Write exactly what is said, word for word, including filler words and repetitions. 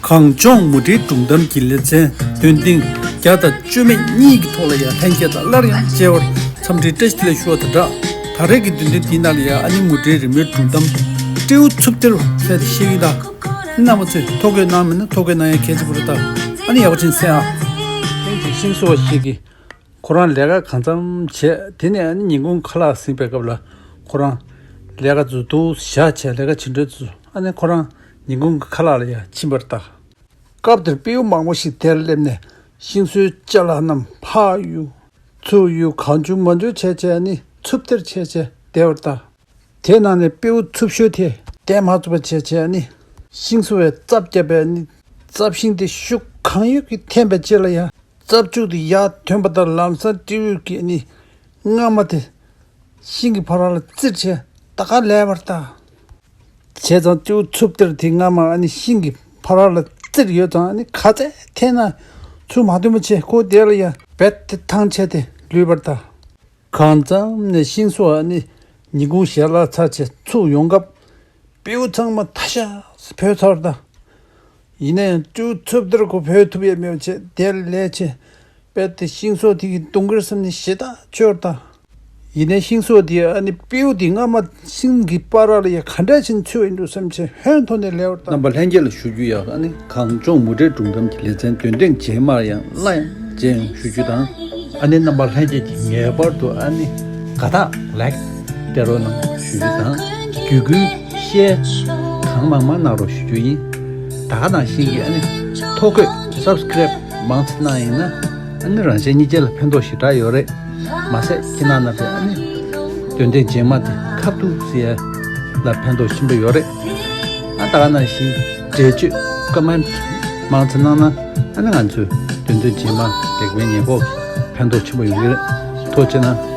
གངས་ལྗོངས་མུ་འབྲེལ་སྒྲུང་གཏམ་གྱི་ལེ་ཚན་འདོན་ཐེངས་བརྒྱ་དང་བཅུ་མེད་གཉིས་ཀྱི་ཐོག་ལ་ཡང་ལྷན་རྒྱས་དང་སླར་ཡང་མཇལ་བར་འཚམས་འདྲིའི་བཀྲ་ཤིས་བདེ་ལེགས་ཞུ་བ་དང་སྦྲགས། ད་རེས་ཀྱི་འདོན་ཐེངས་འདིའི་ནང་ལ་ཡང་ཨ་ནི་མུ་འབྲེལ་རི་མོའི་སྒྲུང་གཏམ་སྤྲེའུ་འཚུབ་གཏེར་ཟེར་དེ་ཤེས་ཀྱི་ད། རྣམ་པ་ཚོས་ཐོ་འགོད་གནང་མེད་ན་ཐོ་འགོད་གནང་ཡ་གལ་ཆེན་པོ་རེད་ད། ཨ་ནི་ཡག་པོ་ཅིག་གསན་ཨ། ཐེངས་གཅིག་ཤིང་བཟོ་བ་ཞིག་གིས་ཁོ་རང་ལས་ཀ་གང་འཚམ་བྱས། དེ་ནས་ཨ་ནི་ཉིན་གུང་ཁ་ལག་ཟིན་པའི་སྐབས་ལ་ཁོ་རང་ལས་ཀ་ཚུར་འདུག་བཞག་བྱས། ལས་ཀ་བྱེད་འགྲོ་ཚུར་ཨ་ནི་ཁོ་རང་ཉིན་གུང་གི་ཁ་ལག་ལ་ཡ་ཕྱིན་པ་རེད་ད། སྐབས་དེར་སྤྲེའུ་མང་པོ་ཞིག་དེར་སླེབས་ནས་ཤིང་བཟོའི་ཅ་ལག་རྣམས་ཕར་གཡུག་ཚུར་གཡུག་གང་བྱུང་མང་བྱུང་བྱས་བྱས་ཨ་ནི་འཚུབ་གཏེར་བྱས་བྱས་བསྡད་པ་རེད་ད། དེ་ནང་ནས་སྤྲེའུ་འཚུབ་ཤོས་དེས་བསྡད་མ་ཐུབ་པ་བྱས་བྱས་ནི་ཤིང་བཟོ་བའི་རྩབ་བརྒྱབ་པས་ནི་རྩབ་ཤིང་དེ་ཤུགས་གང་ཡོད་ཀྱིས་འཐེན་པའི་རྗེས་ལ་ཡང་རྩབ་ཅུང་དེ་ཡར་ཐོན་པ་དང་ལམ་སང་སྤྲེའུ་གིས་ནི་རྔ་མ་དེ་ཤིང་གི་ཕ་རོལ་ལ་བཙིར་བྱས་ད་ག་ལས་པར་ལྟ། བྱས་ཙང་སྤྲེའུ་འཚུབ་གཏེར་དེ་རྔ་མ་ཨ་ནི་ཤིང་གི་ཕ་རོལ་ལ་བཙིར་ཡོད་ཙང་ཨ་ནི་ག་ཚད་འཐེན་ན་ཚུར་མ་ཐོན་པ་བྱས་ཁོ་དེ་ལ་ཡང་རྦད་དེ་ཐང་ཆད་དེ་ལུས་པར་ལྟ། གང་འཚམ་ནས་ཤིང་བཟོ་བ་ནི་ཉིན་གུང་ཞལ་ལག་ཚར་བྱས་ཚུར་ཡོང་སྐབས་སྤྲེའུ་ཚང་མ་ཐ་ཤལ་བུད་ཚར་ད། ཡིན་ན་ཡང་སྤྲེའུ་འཚུབ་གཏེར་ཁོ་བུད་ཐུབ་ཡས་མེད་པ་བྱས་དེར་ལས་བྱས། རྦད་དེ་ཤིང་བཟོ་དེ་གི་གདོང་ཁར་སེམས་ནས་ཞེ་དྲག་ཆོར་ད། ཡིན་ནའི་ཤིང་བཟོ་དེ་ཨ་ནི་སྤྲེའུ་དེ་རྔ་མ་ཤིང་གི་པར་ར་ལ་ཡ་ག་འདྲ་ཞིག་འཚོལ་ཡིན་འགྲོ་བསམ་བྱས་ཧོན་ཐོག་ནས་ལེ་བར་ད། རྣམ་པ་ལྷན་རྒྱས་ལ་ཞུ་རྒྱུ་ཡག་ཨ་ནི་གངས་ལྗོངས་མུ་འབྲེལ་སྒྲུང་གཏམ་གྱི་ལེ་ཚན་འདོན་ཐེངས་རྗེས་མར་ཡང་སླར་ཡང་མཇལ་ཡོང་ཞུ་རྒྱུ་དང་། ཨ་ནི་རྣམ་པ་ལྷན་རྒྱས་ཀྱིས་ངེས་པར་དུ་ཨ་ནི་དགའ་རྟགས་ལའིཀ་སྟེར་རོགས་གནང་ཞུ་རྒྱུ་དང་། བརྒྱུད་སྐུལ་ཤེར་གང་མང་མང་གནང་རོགས་ཞུ་རྒྱུ་ཡིན། ད་ག་ནང་བཞིན་གྱི་ཨ་ནི་ཐོ་འགོད་སབ་སི་ཀེ་རེབ་མང་ཙམ་གནང་ཡིན་ན་ཨ་ནི་རང་གཞན་གཉིས་ཆ་ལ་ཕན་ཐོགས་ཞེ་དྲག་ཡོད་རེད། མ་ཟད་ཁྱེད་རྣམ་པས་ཨ་ནི་འདོན་ཐེངས་རྗེས་མ་དེ་ཁ་ཐུག་ཟེར་ཡ་ལ་ཕན་ཐོགས་ཆེན་པོ་ཡོད་རེད། ཨ་ད་ག་ནང་བཞིན་འགྲེལ་བརྗོད་ཀོ་མེན་ཊི་མང་ཙམ་གནང་ན་ཨ་ནི་ང་ཚོས་འདོན་ཐེངས་རྗེས་མ་ལེགས་སྤེལ་ཉེས་འགོག་གི་ཕན་ཐོགས་ཆེན་པོ་ཡོང་གི་རེད། ཐུགས་རྗེ་གནང་།